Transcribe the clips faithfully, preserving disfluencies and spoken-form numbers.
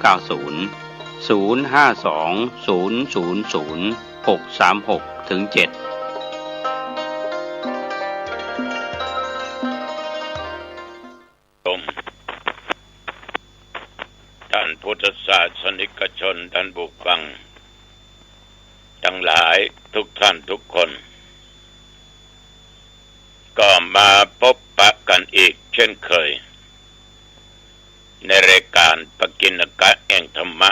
เก้าศูนย์ ศูนย์ห้าสอง ศูนย์ศูนย์ศูนย์ หกสามหก ถึง เจ็ด ท่านพุทธศาสนิกชน ท่านผู้ฟังทั้งหลายทุกท่านทุกคน ก็มาพบปะกันอีกเช่นเคย ในรายการปกิณกะแห่งธรรมะ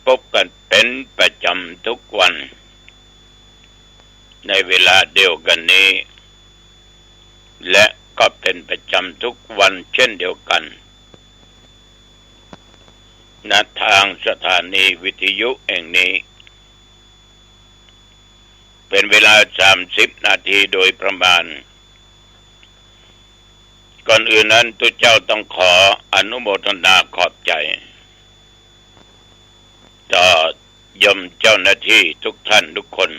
พบกันเป็นประจำทุกวัน ในเวลาเดียวกันนี้ และก็เป็นประจำทุกวันเช่นเดียวกัน ณ ทางสถานีวิทยุแห่งนี้ เป็นเวลาสามสิบนาทีโดยประมาณ ก่อนอื่นนั้นตุ๊เจ้าต้องขออนุโมทนาขอบใจ ต่อโยมเจ้าหน้าที่ทุกท่านทุกคน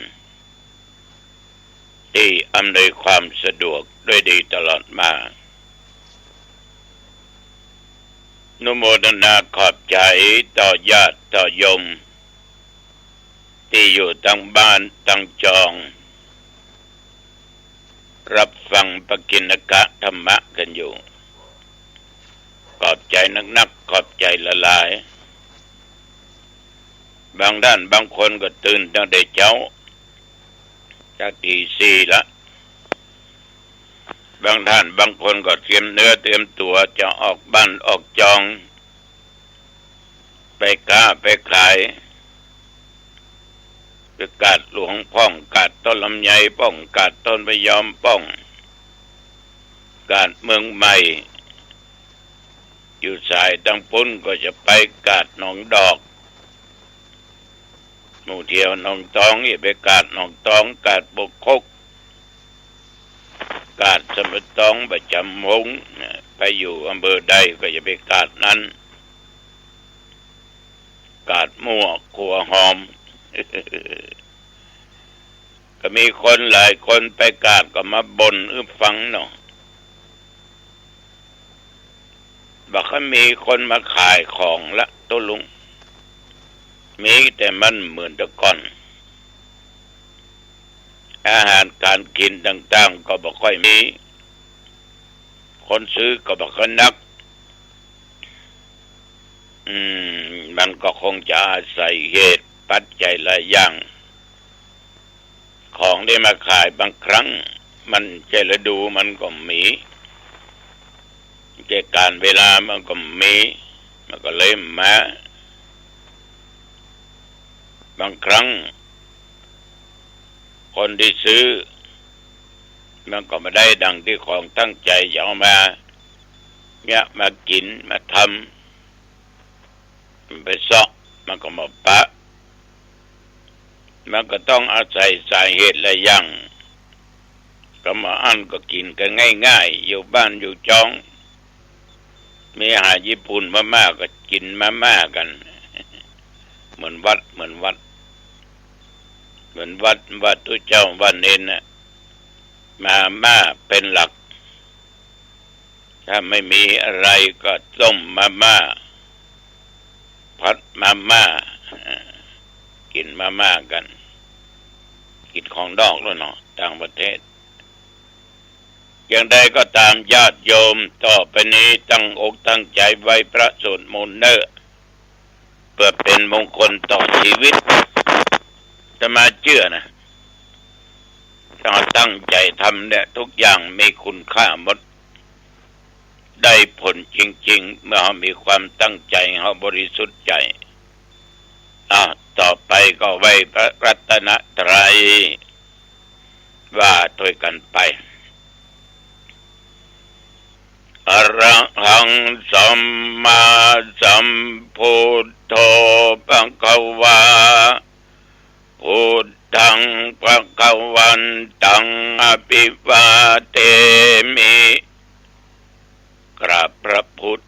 ที่อำนวยความสะดวกด้วยดีตลอดมา อนุโมทนาขอบใจต่อญาติต่อโยม ตี้อยู่ตังบ้านตังจอง ฮับฟังปกิณกะธรรมะกั๋นอยู่ ขอบใจ๋นักๆ ขอบใจ๋หลายๆ บางต้านบางคนก็ตื่นตั้งแต่เจ๊า จักตี๋สี่ละ บางต้านบางคนก็เตรียมเนื้อเตรียมตั๋วจะออกบ้านออกจอง ไปก๊าไปขาย ไปกาดหลวงพ่อง กาดต้นลำไยป้อง กาดต้นพะยอมป้อง กาดเมืองใหม่ อยู่สายตังปุ้นก็จะไปกาดหนองดอก หมู่เที่ยวหนองตอง จะไปกาดหนองตอง กาดบกคก กาดสำปะตองประจ๋ำวง ไปอยู่อำเภอใดก็จะไปกาดนั้น กาดมั่วขัวหอม ก็มีคนหลายคนไปกาดก็มาบ่นหื้อฟังเนาะ บ่ค่อยมีคนมาขายของละตุ๊ลุง มีแต่มันเหมือนแต่ก่อน อาหารก๋านกิ๋นต่างๆ ก็บ่ค่อยมี คนซื้อก็บ่ค่อยนัก อืม มันก็คงจะอาศัยเหตุปัจจัยหลายอย่าง ของตี้มาขายบางครั้ง มันใจ้ฤดูมันก็มี ใจ้ก๋าลเวลามันก็มี มันก็เลยมา บางครั้ง คนตี้ซื้อ มันก็บ่ได้ดังตี้ของตั้งใจ๋จะเอามา เนี่ย มากิ๋น มาทำ มันไปเซาะ มันก็บ่ปะ มันก็ต้องอาศัยสาเหตุหลายอย่าง ก็บ่อั้นก็กิ๋นกั๋นง่ายๆ อยู่บ้านอยู่จอง มีอาหารญี่ปุ่นมาม่าก็กิ๋นมาม่ากั๋น เหมือนวัด เหมือนวัด เหมือนวัด วัดตุ๊เจ้า วัดเณรน่ะ มาม่าเป็นหลัก ถ้าไม่มีอะไรก็ต้มมาม่า ผัดมาม่า กิ๋นมาม่ากั๋น กิ๋นของนอกแล้วเนาะ ต่างประเทศ อย่างใดก็ตามญาติโยม ต่อไปนี้ตั้งอกตั้งใจ๋ไหว้พระสวดมนต์เน่อ เพื่อเป็นมงคลต่อชีวิต อาตมาเจื้อนะ ถ้าตั้งใจ๋ทำเนี่ย ทุกอย่างมีคุณค่าหมด ได้ผลจริงๆ เมื่อเฮามีความตั้งใจ๋ เฮาบริสุทธิ์ใจ๋ อ่ะ ต่อไปก็ไหว้พระรัตนตรัย ว่าถ้วยกั๋นไป อะระหัง สัมมาสัมพุทโธ ภะคะวา พุทธัง ภะคะวันตัง อะภิวาเทมิ กราบพระพุทธ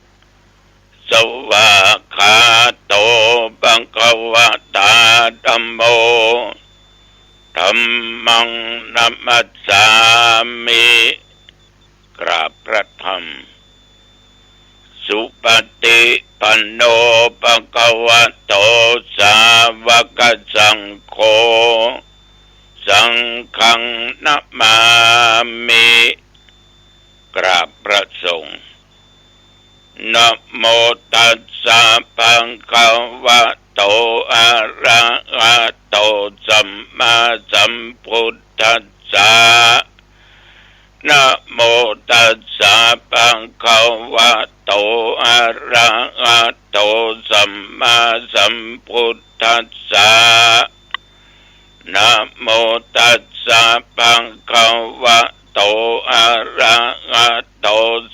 สวากขาโต ภะคะวะตา ธัมโม ธัมมัง นะมัสสามิ กราบพระธรรม สุ ปฏิปันโน ภะคะวะโต สาวกสังโฆ สังฆัง นะมามิ กราบพระสงฆ์ นะโมตัสสะ ภะคะวะโต อะระหะโต สัมมาสัมพุทธัสสะ นะโมตัสสะ ภะคะวะโต อะระหะโต สัมมาสัมพุทธัสสะ นะโมตัสสะ ภะคะวะโต อะระหะโต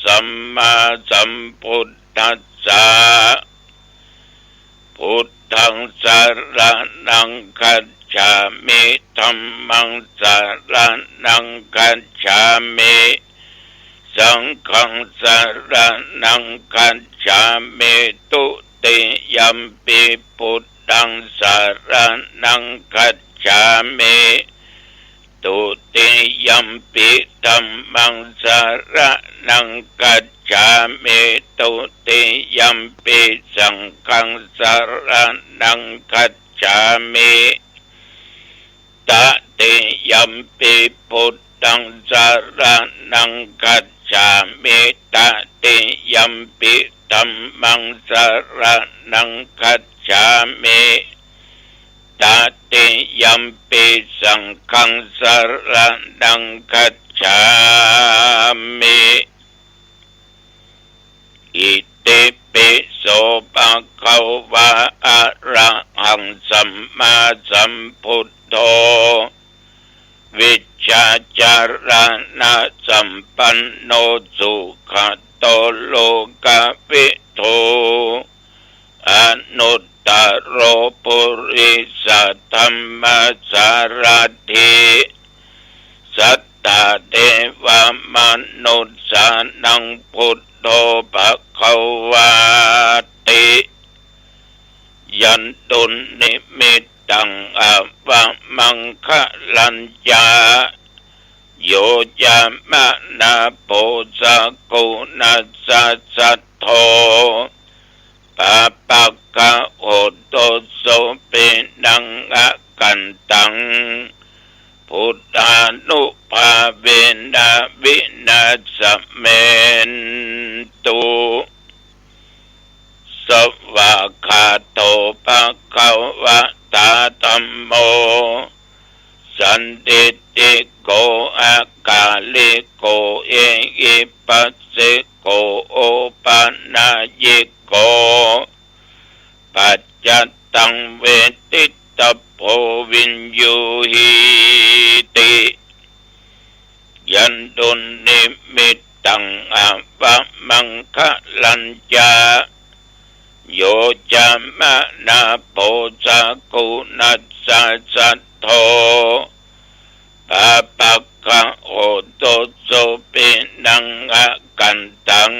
สัมมาสัมพุทธัสสะ พุทธัง สะระณัง คัจฉามิ ธัมมัง สะระณัง คัจฉามิ สังฆัง สะระณัง คัจฉามิ ตุติยัมปิ พุทธัง สะระณัง คัจฉามิ ตุติยัมปิ ธัมมัง สะระณัง คัจฉามิ ตุติยัมปิ สังฆัง สะระณัง คัจฉามิ ตติยัมปิ พุทธัง สะระณัง คัจฉามิ ตติยัมปิ ธัมมัง สะระณัง คัจฉามิ ตติยัมปิ สังฆัง สะระณัง คัจฉามิ อิติปิโส ภะคะวะ อะระหัง สัมมาสัมพุทโธ วิชชาจารณะสัมปันโน สุขะโต โลกะวิทู อนุตตะโร ปุริสะธัมมะสารัตถิ สัตถะเทวะมนุสสานัง พุทโธ ภะคะวาติ ยันตุนนิมิตตัง อะวะมังคะลัญจะ โย จะมะนะ โภ ชะ กุณัสสะ สัทโธ ปาปะกะโหตุ โส ปินัง อะกันตัง พุทธานุภาเวนะ วินาสเมนตุ สวากขาโต ภะคะวะตา ธัมโม สันทิฏฐิโก อะกาลิโก เอหิปัสสิโก โอปะนายิโก ปัจจัตตัง เวทิตะโพ วิญญูหีติ ยันตุนนิมิตตัง อะวะมังคะลัญจะ โย จะมะนะ โภ ชะ กุณัสสะ สัทโธ ปาปะกะโหตุ โส ปินัง อะกันตัง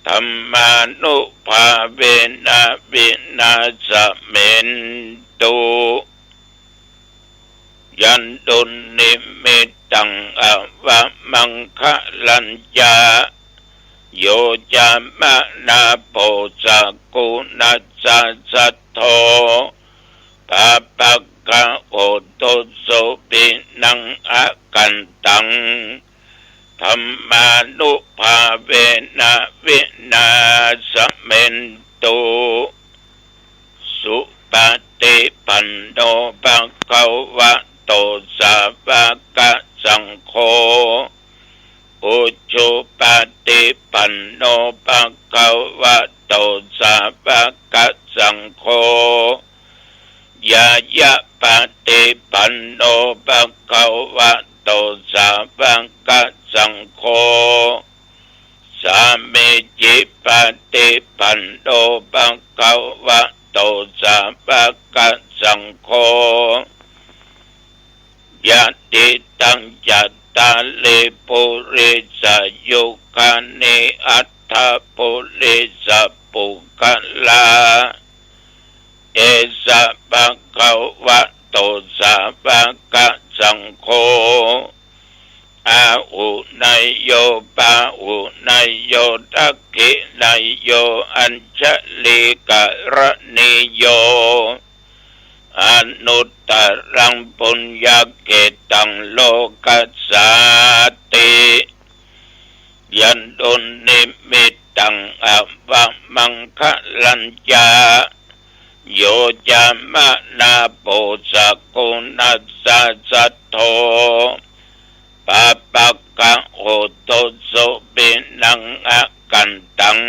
ธัมมานุภาเวนะ วินาสเมนตุ ยันตุนนิมิตตัง อะวะมังคะลัญจะ โย จะมะนะ โภ ชะ กุณัสสะ สัทโธ ปาปะกะโหตุ โส ปินัง อะกันตัง ธัมมานุภาเวนะ วินาสเมนตุ สุปะฏิปันโน ภะคะวะโต สาวะกะสังโฆ อุจุปะฏิปันโน ภะคะวะโต สาวะกะสังโฆ ญาญะปะฏิปันโน ภะคะวะโต สาวะกะสังโฆ สามีจิปะฏิปันโน ภะคะวะโต สาวะกะสังโฆ ยะติตัง จัตตาริ ปุริสะยุคานิ อัตถะปุริสะปุคคละ เอสะ ภะคะวะโต สาวะกะสังโฆ อาหุเนยโย ปาหุเนยโย ทักขิเนยโย อัญชลีกรณีโย อนุตตรังปุญญเขตตังโลกัสสาติ ยันตุนนิมิตตังอวมังคะลัญจะ โยจะมะนาโปสะกุณัสสะสัทโธ ปาปะกะโหตุสุปินังอกันตัง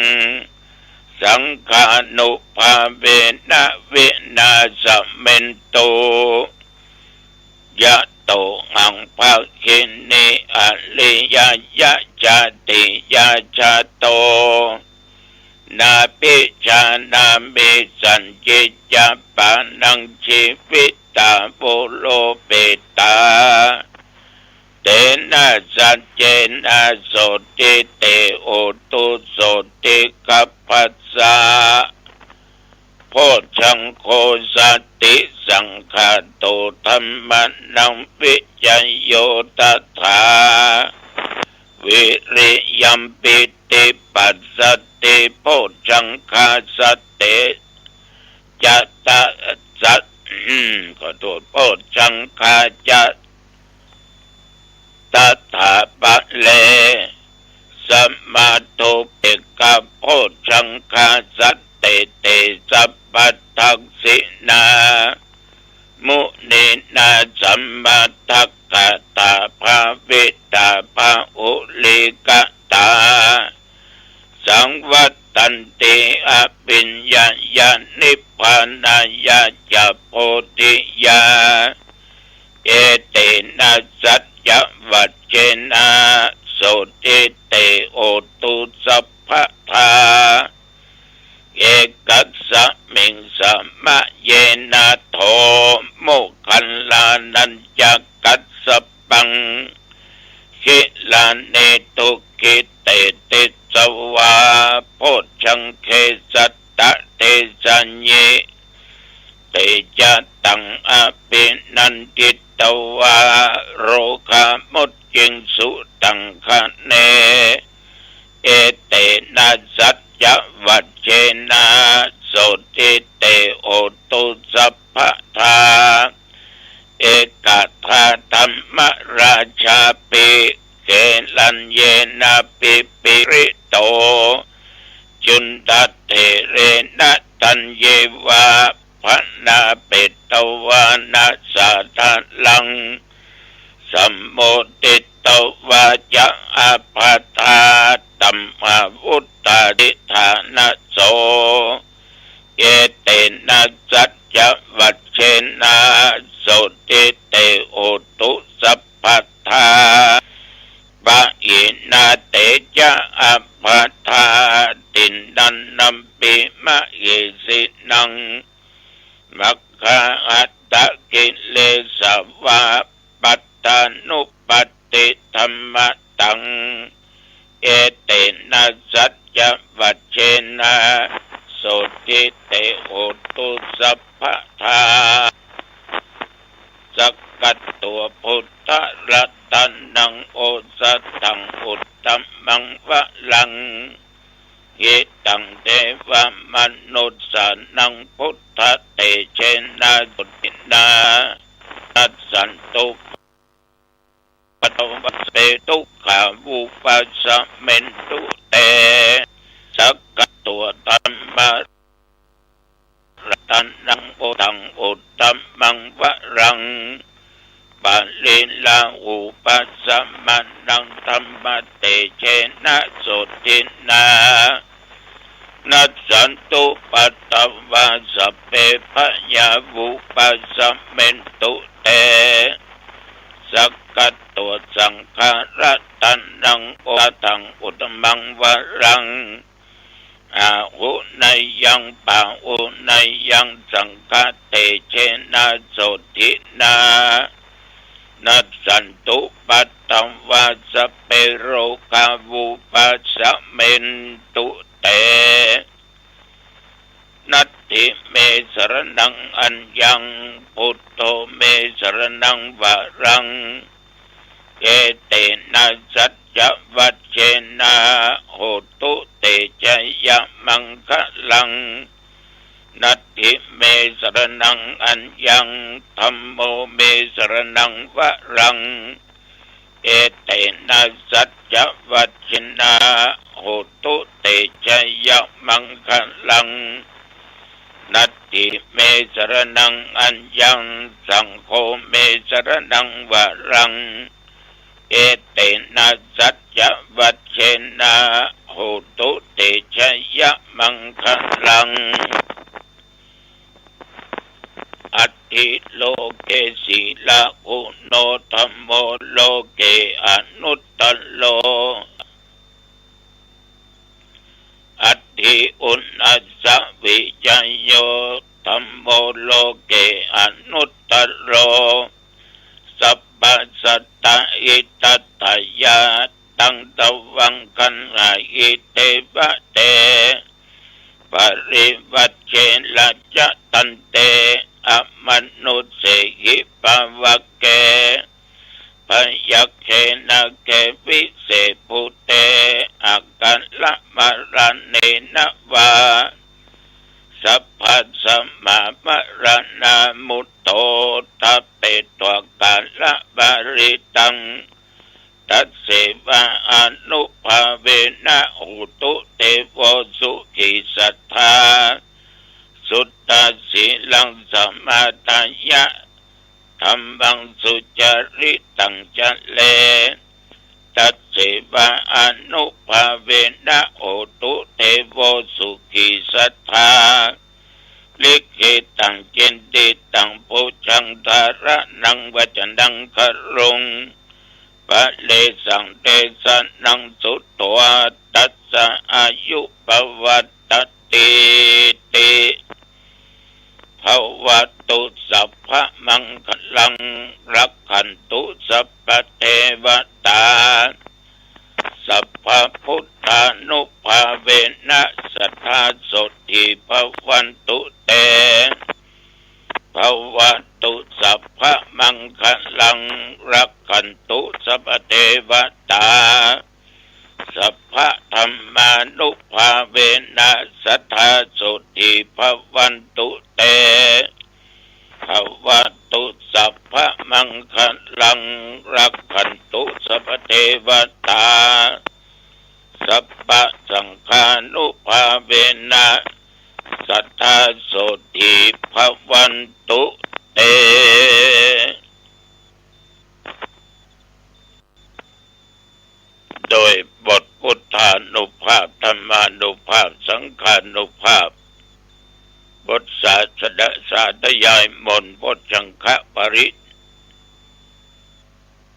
สังฆานุภาเวนะวินาสะเมนตุ ยะโตหังภะคินิอริยะยะจาติยาชาโต นาภิชานามิสัญญิจจะปานังชีวิตา โวโรเปตา เตนะสัจเจนะโสตติเตโหตุ โสตติคัพพะสสะ โพชฌังโค สัตติสังฆาโต ธัมมานังวิจโย ตถา วิริยัมปิติปัสสติ โพชฌังคาสเต จะตะ สัต อืม ขอโทษ โพชฌังคาจะ ตถาปะเร สมาโทเปกขะโพชฌังคาสเต เต สัพพะทักขิณา มุนีนาสัมมาทักขาถาภาวิตา ภาหุลีกตา สังวัตตันติ อภิญญายา นิพพานายาจะ โพธิยา เอเตนะสัจจวัจเจนะ โสตติเตโหตุ สัพพะทา เอกัสสะมิงสะมะเยนะ โท โมคคัลลานัญจะกัสสะปัง กิลานิ ทุกขิเตติสสะวา โพชฌังเขสัตตะเทสะยิ เตจะตังอภินันทิตวา โรคามุจจิงสุตังคะเน เอเตนะสัจจวัจเจนะ โสตติเตโหตุ สัพพะทา เอกทาธัมมราชาปิ เกลัญเยนะปิปิริโต จุณฑะเถเรนะธัญเยวา ภะนาเปตวานะสาธารัง สัมโมทิตวาจะ อาภาธาธัมมาวุฑฒา ทิฏฐานะโส เอเตนะสัจจวัจเจนะ โสตติเตโหตุ สัพพะทา ปะหินาเตจะ อาภาธาติณันนัมปิมะเหสินัง มัคคาหัตถกิเลสวา ปัตตานุปัตติธัมมะตัง เอเตนะสัจจวัจเจนะ โสตติเตโหตุ สัพพะทา สักขะโต พุทธะรัตนัง โอสถัง อุตตมังวะรัง หิตัง เทวะมนุสสานัง พุทธะเตเจนะ โสตตินะ นัสสันตุ ปัตตวัสสะ เป ทุกขา วุปัสสะเมนตุ เต สักขะโต ธัมมะ รัตนัง โอสถัง อุตตมังวะรัง ปะริลาหูปัสสะมานัง ธัมมะเตเจนะ โสตตินะ นัสสันตุ ปัตตวาสะ เป พะยา วุปัสสะเมนตุ เต สักขะโต สังฆะรัตนัง โอสถัง อุตตมังวะรัง อาหุเนยยัง ปาหุเนยยัง สังฆะเตเจนะ โสตตินะ นัสสันตุ ปัตตวาสะ เป โรคา วุปัสสะเมนตุ เต นัตถิเม สะระณัง อัญญัง พุทโธ เม สะระณัง วะรัง เอเตนะ สัจจวัจเชนะ โหตุ เต ชะยะ มังคะลัง นัตถิ เม สะระณัง อัญญัง ธัมโม เม สะระณัง วะรัง เอเตนะ สัจจวัจเชนะ โหตุ เต ชะยะ มังคะลัง นัตถิ เม สะระณัง อัญญัง สังโฆ เม สะระณัง วะรัง เอเตนะ สัจจวัจเชนะ โหตุ เต ชะยะ มังคะลัง อัตถิ โลเก สีลกุณโณ ธัมโม โลเก อนุตตะโร อัตถิ อุณณัสสะ วิจโย ธัมโม โลเก อนุตตะโร สัพพะสัตตะ หิตัตถะยะ ตัง ตวัง คัณหะหิ เต วะ เต ปริวัจเชนะ จะ ตันเต อมนุสเสหิ ปะวะเก พยัคเขนะ เขวิเส ภูเต อะคะละมะระเณนะวา สัพพะสะมะมะระณา มุตโธ ทะเป ตวะ กาละปะริตัง ตัสเสวะ อนุภาเวนะ โหตุ เตโว สุขี สัตถา สุตตะ สีลัง สะมาทะยะ ธัมมัง สุจาริตัง จะเร ตัสเสวะ อนุภาเวนะ โหตุ เตโว สุขี สัตถา ลิขิตัง จินติตัง ปุจฉัง ธาระณัง วะจะนัง คารุง ปะเรสัง เตสะนัง สุตวา ตัสสะ อายุ ปะวัตตะ ตีติ ภะวะตุ สัพพะมังคะลัง รักขันตุ สัพพะเทวะตา สัพพะพุทธานุภาเวนะ สัทธา โสตถี ภะวันตุ เต ภะวะตุ สัพพะมังคะลัง รักขันตุ สัพพะเทวะตา สัพพะธัมมานุภาเวนะ สัทธา โสตถี ภะวันตุ เต ภะวะตุ สัพพะมังคะลัง รักขันตุ สัพพะเทวะตา สัพพะสังฆานุภาเวนะ สัทธา โสตถี ภะวันตุ เต โดยบทพุทธานุภาพ ธัมมานุภาพ สังฆานุภาพ บทสาธยะ สาธยายมนต์ บทสังฆปริตร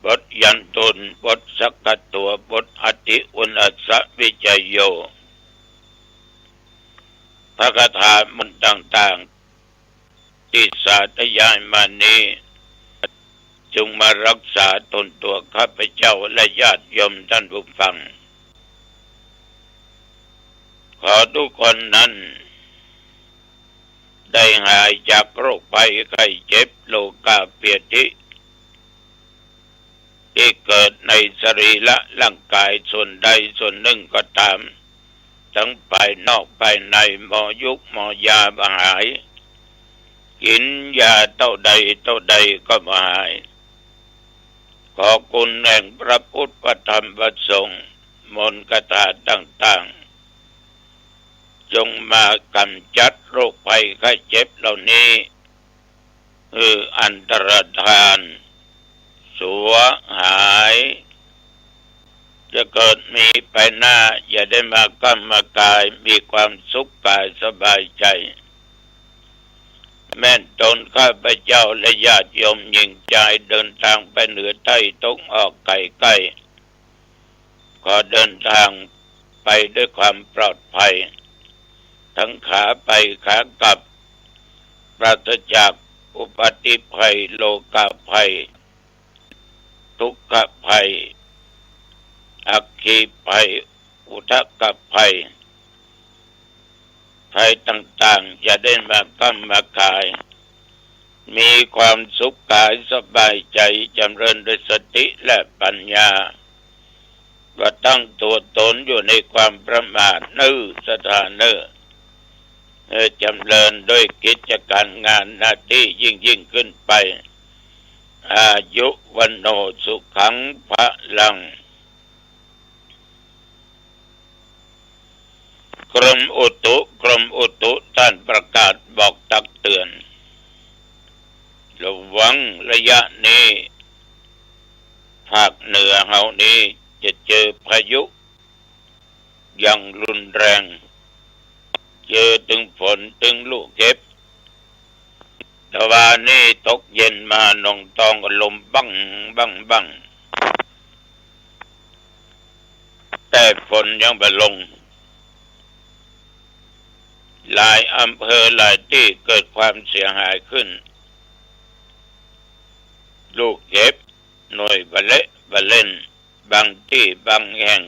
บทยันตุน บทสักขะตัว บทอัตถิอุณณัสสะวิจโย พระคาถามนต์ต่างๆ ตี้สาธยายมานี้ จงมารักษาตนตัวข้าพเจ้าและญาติโยมท่านผู้ฟัง ขอทุกคนนั้น ได้หายจากโรคภัยไข้เจ็บ โรคาพยาธิ ตี้เกิดในสรีระร่างกายส่วนใดส่วนนึ่งก็ต๋าม ตังภายนอกภายใน หมอยุกหมอยาบ่หาย กิ๋นยาเต้าใดเต้าใดก็บ่หาย ขอคุณแห่งพระพุทธพระธรรมพระสงฆ์ มนต์คาถาต่างๆ จงมากำจัดโรคภัยไข้เจ็บเหล่านี้ หื้ออันตรธาน สัวหาย จะเกิดมีไปหน้า อย่าได้มาก้ำมากาย มีความสุขกายสบายใจ แม่นตนข้าพเจ้าและญาติโยมหญิงชายเดินทางไปเหนือใต้ตะวันออก ไกลใกล้ ขอเดินทางไปด้วยความปลอดภัย ทั้งขาไปขากลับ ปราศจากอุปัตติภัย โรคาภัย ทุกขภัย อัคคีภัย อุทกภัย ภัยต่างๆ อย่าได้มาก้ำมากาย มีความสุขกายสบายใจ๋ จ๋ำเริญโดยสติและปัญญา บ่าตั้งตั๋วต๋นอยู่ในความประมาทเน่อ ศรัทธาเน่อ เออ จ๋ำเริญโดยกิจก๋านงานหน้าตี้ยิ่งๆ ขึ้นไป อายุ วัณโณ สุขัง พลัง กรมอุตุ กรมอุตุต้านประกาศบอกตักเตือน ระวังระยะนี้ ภาคเหนือเฮานี้จะเจอพายุอย่างรุนแรง เจอตึงฝนตึงลูกเห็บ ตะวานี้ตกเย็นมาหนองตองก็ลมบั้งบั้งบั้ง แต่ฝนยังบ่ลง หลายอำเภอหลายตี้เกิดความเสียหายขึ้น ลูกเห็บหน่วยบ่เละบ่เล่น บางตี้บางแห่ง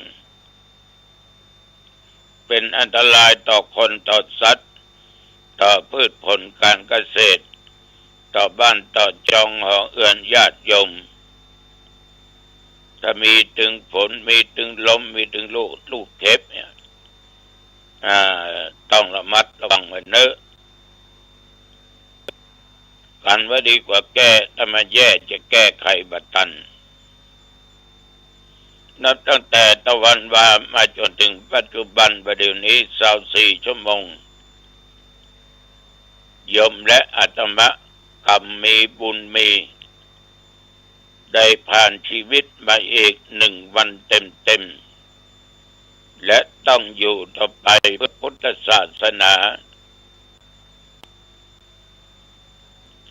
เป๋นอันตรายต่อคนต่อสัตว์ ต่อพืชผลก๋านเกษตร ต่อบ้านต่อจองหอเฮือนญาติโยม ถ้ามีตึงฝน มีตึงลม มีตึงลูก ลูกเห็บเนี่ย อ่า ต้องระมัดระวังไว้เน่อ กั๋นไว้ดีกว่าแก้ ถ้ามันแย่จะแก้ไขบ่ตัน นับตั้งแต่ตะวันวามาจ๋นเถิงปัจจุบัน บ่าเดี่ยวนี้ซาวสี่ชั่วโมง โยมและอาตมะ กรรมมีบุญมี ได้ผ่านชีวิตมาอีกหนึ่งวันเต็มๆ และต้องอยู่ต่อไปเพื่อพุทธศาสนา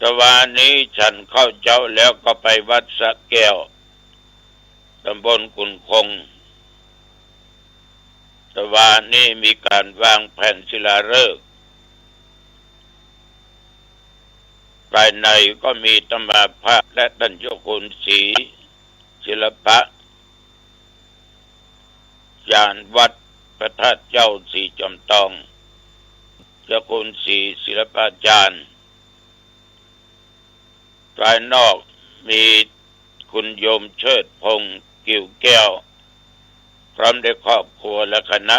ตะวานี้ฉันข้าวเจ๊าแล้วก็ไปวัดสระแก้ว ตำบลกุนคง ตะวานี้มีก๋านวางแผ่นศิลาฤกษ์ ภายในก็มีอาตมาภาพและต้านเจ้าคุณศรีศิลปะ จารย์วัดพระธาตุเจ๊าสีจอมตอง เจ้าคุณศรีศิลปาจารย์ ภายนอกมีคุณโยมเชิดพงษ์ กิ่วแก้ว พร้อมด้วยครอบครัวและคณะ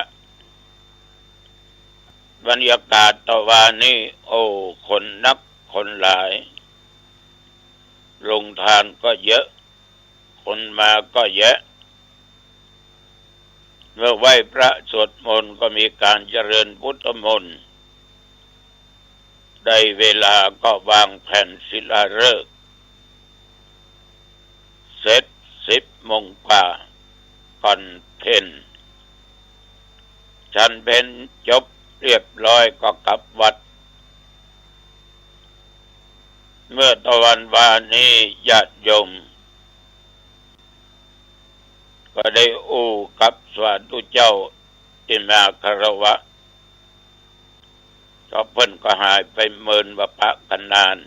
บรรยากาศตะวานี้ โอ้ คนนักคนหลาย โฮงตานก็เยอะ คนมาก็แยะ เมื่อไหว้พระสวดมนต์ก็มีก๋านเจริญพุทธมนต์ ได้เวลาก็วางแผ่นศิลาฤกษ์ เสร็จสิบโมงกว่า ก่อนเพล ฉันเพลจบเรียบร้อยก็กลับวัด เมื่อตะวันวานี้ญาติโยม ก็ได้อู้กับสาธุเจ้าตี้มาคารวะ เพราะเปิ้นก็หายไปเมินว่าปะกั๋นนาน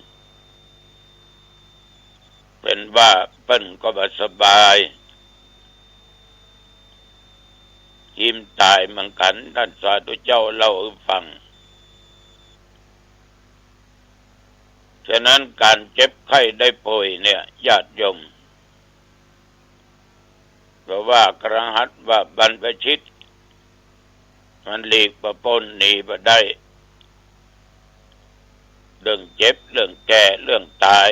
เป๋นว่าเปิ้นก็บ่สบาย หิ้มต๋ายเหมือนกั๋น ต้านสาธุเจ้าเล่าหื้อฟัง ฉะนั้นก๋านเจ็บไข้ได้ป่วยเนี่ย ญาติโยม เพราะว่ากระหัตถ์ว่าบรรพชิต มันหลีกบ่ป๊นหนีบ่ได้ เรื่องเจ็บ เรื่องแก่ เรื่องต๋าย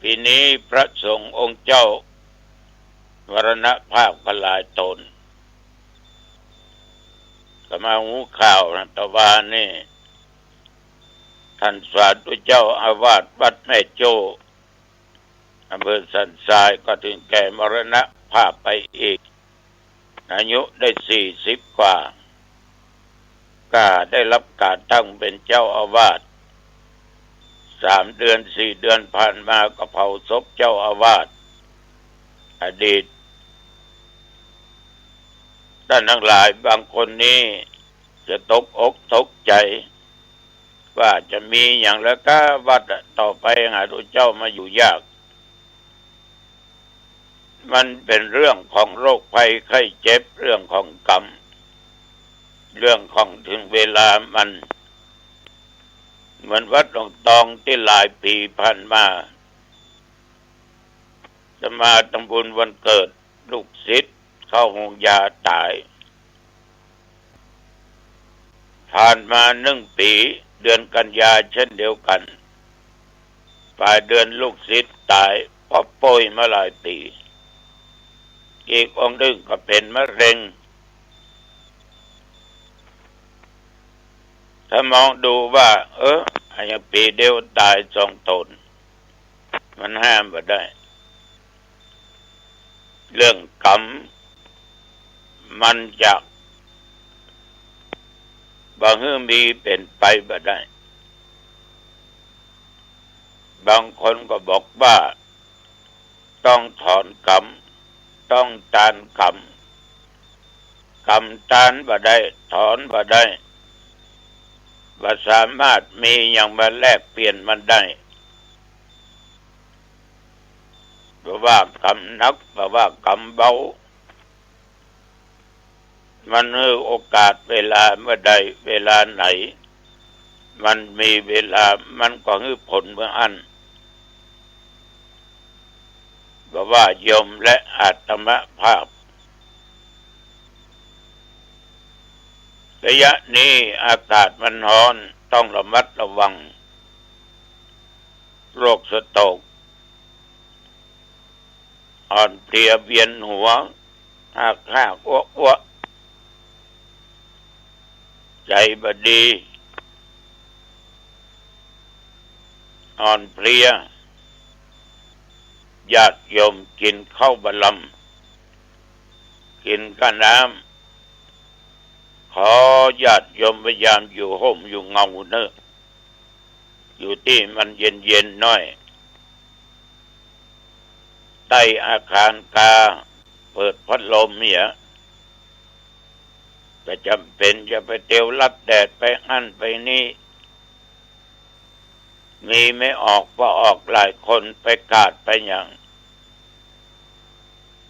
ปี๋นี้พระสงฆ์องค์เจ้ามรณภาพก็หลายต๋น ก็มาฮู้ข่าวนะ ตะวานี้ ต้านสาธุเจ้าอาวาสวัดแม่โจ้ อำเภอสันทรายก็เถิงแก่มรณภาพไปอีก อายุได้สี่สิบกว่า ก็ได้รับก๋านตั้งเป๋นเจ้าอาวาส สามเดือนสี่เดือนผ่านมาก็เผาศพเจ้าอาวาส อดีต ต้านตังหลายบางคนนี้จะตกอกตกใจ๋ ว่าจะมีหยังแล้วก้า วัดอะ ต่อไปหาตัวเจ้ามาอยู่ยาก มันเป๋นเรื่องของโรคภัยไข้เจ็บ เรื่องของกรรม เรื่องของเถิงเวลามัน เหมือนวัดหลวงตองตี้หลายปี๋ผ่านมา อาตมาทำบุญวันเกิดลูกศิษย์เข้าโฮงยาต๋าย ผ่านมานึ่งปี๋ เดือนกันยาเช่นเดียวกั๋น ป๋ายเดือนลูกศิษย์ต๋าย ก็ป่วยมาหลายปี๋ อีกองค์นึ่งก็เป๋นมะเร็ง ถ้ามองดูว่า เออ อะหยังปี๋เดียวต๋ายสองต๋น มันห้ามบ่ได้ เรื่องกรรม มันจะบ่หื้อมีเป๋นไปบ่ได้ บางคนก็บอกว่า ต้องถอนกรรม ต้องตานกรรม กรรมตานบ่ได้ ถอนบ่ได้ บ่สามารถมีหยังมาแลกเปลี่ยนมันได้ บ่ว่ากรรมหนัก บ่ว่ากรรมเบา มันหื้อโอกาสเวลาเมื่อใดเวลาไหน มันมีเวลา มันก็หื้อผลเมื่ออั้น บ่ว่าโยมและอาตมาภาพ ระยะนี้อากาศมันฮ้อน ต้องระมัดระวัง โรคสโตรก อ่อนเพลียเวียนหัว หากหากอ้วกอ้วก ใจ๋บ่ดี อ่อนเพลีย ญาติโยมกิ๋นข้าวบ่ลำ กิ๋นก้าน้ำ ขอญาติโยมพยายามอยู่ฮ่มอยู่เงาเน่อ อยู่ตี้มันเย็นๆ หน้อย ใต้อาคารกา เปิดพัดลมเหีย บ่จ๋ำเป๋นจะไปเตียวรับแดดไปอั้นไปนี้ มีไม่ออก บ่ออกหลายคนไปกาดไปหยัง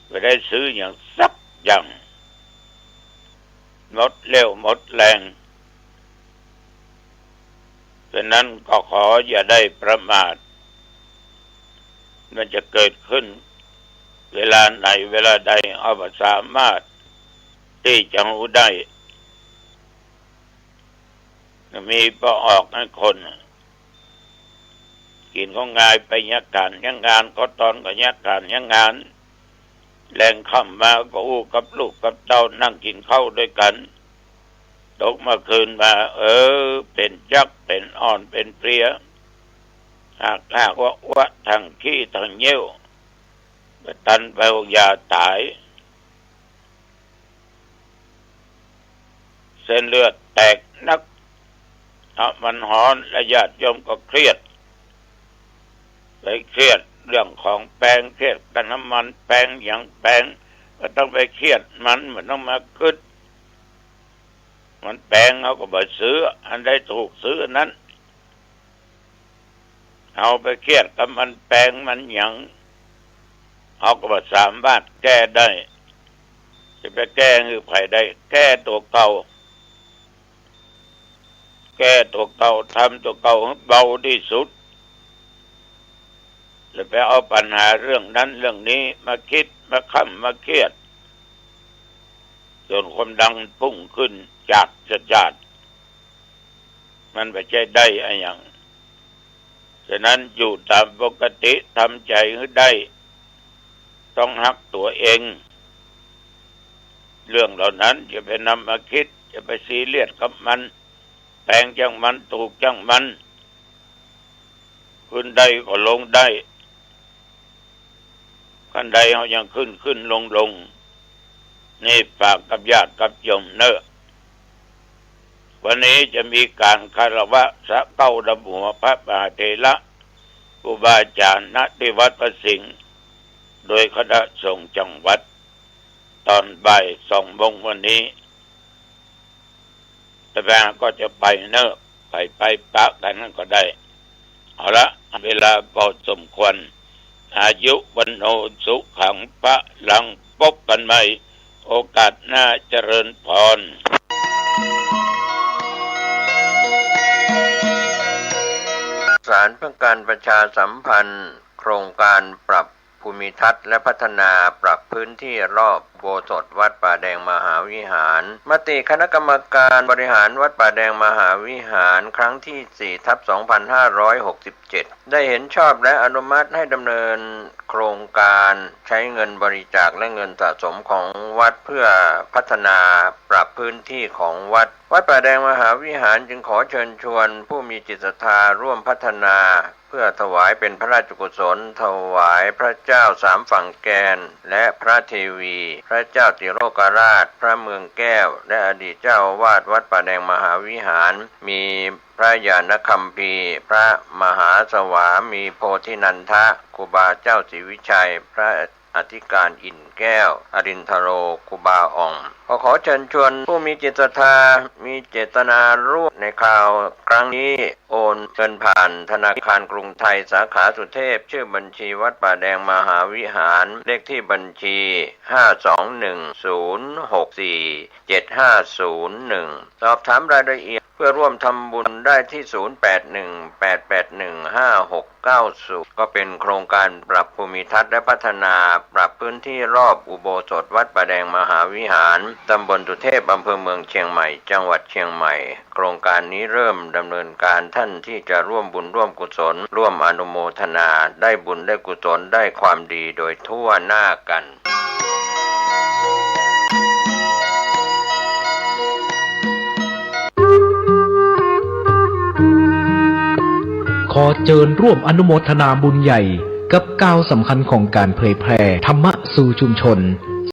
บ่ได้ซื้อหยังสักอย่าง หมดเรี่ยวหมดแรง ฉะนั้นก็ขออย่าได้ประมาท มันจะเกิดขึ้นเวลาไหนเวลาใด เฮาบ่สามารถตี้จะฮู้ได้ มีบ่ออกหื้อคน กิ๋นของงายไปเยียะก๋านเยียะงาน ก็ตอนก็เยียะก๋านเยียะงาน แลงค่ำมาก็อู้กับลูกกับเต้า นั่งกิ๋นข้าวด้วยกั๋น ตกเมื่อคืนมา เออ เป๋นจัก เป๋นอ่อน เป๋นเพลีย หากหากอ้วกอ้วก ทั้งขี้ทั้งเยี่ยว บ่ตันไปโฮงยาต๋าย เส้นเลือดแตกนัก เพราะมันฮ้อน และญาติโยมก็เครียด ไปเครียดเรื่องของแปง เครียดกับน้ำมันแปง หยังแปง บ่ต้องไปเครียดมัน บ่ต้องมาคิด มันแปงเฮาก็บ่ซื้อ อันใดถูกซื้ออันนั้น เฮาไปเครียดกับมันแปงมันหยัง เฮาก็บ่สามารถแก้ได้ จะไปแก้หื้อใผได้ แก้ตั๋วเก่า แก้ตั๋วเก่า ทำตั๋วเก่าหื้อเบาตี้สุด แล้วไปเอาปัญหาเรื่องนั้นเรื่องนี้มาคิด มาคร่ำ มาเครียด จ๋นความดันมันพุ่งขึ้นจาดจาด มันบ่ใจ้ได้อะหยัง ฉะนั้นอยู่ต๋ามปกติ ทำใจ๋หื้อได้ ต้องฮักตั๋วเอง เรื่องเหล่านั้นอย่าไปนำมาคิด อย่าไปซีเรียสกับมัน แปงจั่งมัน ถูกจั่งมัน ขึ้นได้ก็ลงได้ คันใดเฮายังขึ้นขึ้นลงลง นี่ฝากกับญาติกับโยมเน่อ วันนี้จะมีก๋านคารวะสะเก๊าดำหัวพระมหาเถระ ครูบาอาจ๋ารย์ ณ ตี้วัดพระสิงห์ โดยคณะสงฆ์จังหวัด ต๋อนบ่ายสองโมงวันนี้ อาตมาก็จะไปเน่อ ไป ไปปะกั๋นนั้นก็ได้ เอาละ เวลาพอสมควร อายุ วัณโณ สุขัง พลัง พบกั๋นใหม่โอกาสหน้า เจริญพร ารเพื่อการประชาสัมพันธ์ โครงการปรับภูมิทัศน์และพัฒนาปรับพื้นที่รอบอุโบสถวัดป่าแดงมหาวิหาร มติคณะกรรมการบริหารวัดป่าแดงมหาวิหารครั้งที่สี่ทับสองพันห้าร้อยหกสิบเจ็ด ได้เห็นชอบและอนุมัติให้ดำเนินโครงการใช้เงินบริจาคและเงินสะสมของวัดเพื่อพัฒนาปรับพื้นที่ของวัด วัดป่าแดงมหาวิหารจึงขอเชิญชวนผู้มีจิตศรัทธาร่วมพัฒนา เพื่อถวายเป็นพระราชกุศล ถวายพระเจ้าสามฝั่งแกน และพระเทวี พระเจ้าติโลกราช พระเมืองแก้ว และอดีตเจ้าอาวาสวัดป่าแดงมหาวิหาร มีพระญาณคัมภีร์ พระมหาสวามีโพธินันทะ ครูบาเจ้าศรีวิชัย พระอธิการอินทร์แก้ว อรินทโร ครูบาอ่อง ก็ขอเชิญชวนผู้มีจิตศรัทธา มีเจตนาร่วมในคราวครั้งนี้ โอนเงินผ่านธนาคารกรุงไทยสาขาสุเทพ ชื่อบัญชีวัดป่าแดงมหาวิหาร เลขที่บัญชี ห้าสองหนึ่งศูนย์หกสี่เจ็ดห้าศูนย์หนึ่ง สอบถามรายละเอียดเพื่อร่วมทำบุญได้ที่ ศูนย์แปดหนึ่งแปดแปดหนึ่งห้าหกเก้าศูนย์ ก็เป็นโครงการปรับภูมิทัศน์และพัฒนาปรับพื้นที่รอบอุโบสถวัดป่าแดงมหาวิหาร ตำบลสุเทพ อำเภอเมืองเชียงใหม่ จังหวัดเชียงใหม่ โครงการนี้เริ่มดำเนินการ ท่านที่จะร่วมบุญร่วมกุศล ร่วมอนุโมทนา ได้บุญได้กุศลได้ความดีโดยทั่วหน้ากัน ขอเจิญร่วมอนุโมทนาบุญใหญ่กับก้าวสำคัญของก๋านเผยแผ่ธรรมะสู่ชุมชน